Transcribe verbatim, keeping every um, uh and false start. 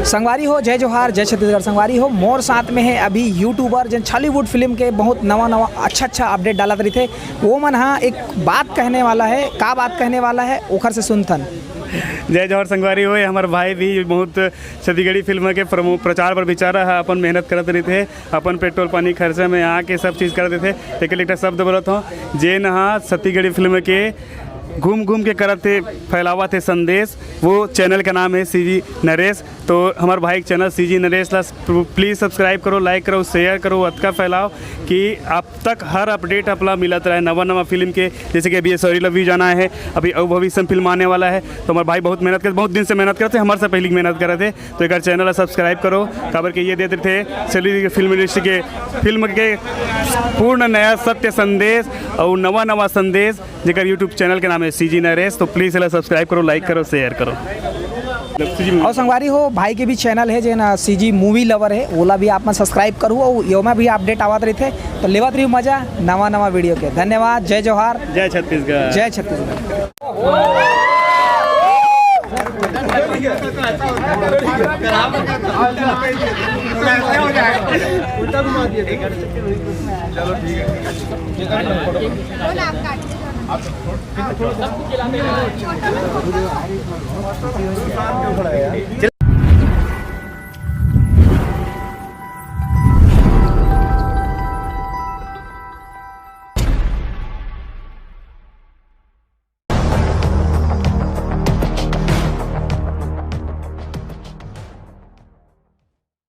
संगवारी हो, जय जोहार, जय छत्तीसगढ़। संगवारी हो, मोर साथ में है अभी YouTuber, जेन Chhollywood फिल्म के बहुत नवा नवा अच्छा अच्छा अपडेट डालत रहिथे। वो मन हा एक बात कहने वाला है। का बात कहने वाला है, ओखर से सुनथन। जय जोहार संगवारी हो, ये हमर भाई भी बहुत छत्तीसगढ़ी फिल्म के प्रमो-, प्रचार बर बिचारा है, अपन मेहनत करत रहिथे, अपन पेट्रोल पानी खर्चा में आके सब चीज करत रहिथे। लेकिन एक ठा शब्द बोलत हूँ, जेन हा छत्तीसगढ़ी फिल्म के घूम घूम के करत हे, फैलावत हे संदेश, वो चैनल का नाम है CG नरेश। तो हमारे भाई के चैनल CG नरेश ला प्लीज सब्सक्राइब करो, लाइक करो, शेयर करो, अतका फैलाओ कि आप तक हर अपडेट अपला मिलत रहे नवा नवा फिल्म के। जैसे कि अभी ये सॉरी लव यू जाना है, अभी अउ भविष्य में फिल्म आने वाला है। तो हमारे भाई बहुत मेहनत करते, बहुत दिन से मेहनत करते, हमारे से पहले मेहनत करते। तो एक चैनल ला सब्सक्राइब करो, काबर के ये देते थे छत्तीसगढ़ी फिल्म इंडस्ट्री के, फिल्म के पूर्ण नया सत्य संदेश और नवा नवा संदेश, जेकर YouTube चैनल के नाम है CG नरेश। तो प्लीज एला सब्सक्राइब करो, लाइक करो, शेयर करो। और संगवारी हो, भाई के भी चैनल है जेन CG मूवी लवर है, ओला भी आप मन सब्सक्राइब करू और योमा भी अपडेट आवत रहिथे। तो लेवत रही मजा नवा नवा वीडियो के। धन्यवाद, जय जोहार, जय छत्तीसगढ़। जय छत्तीसगढ़।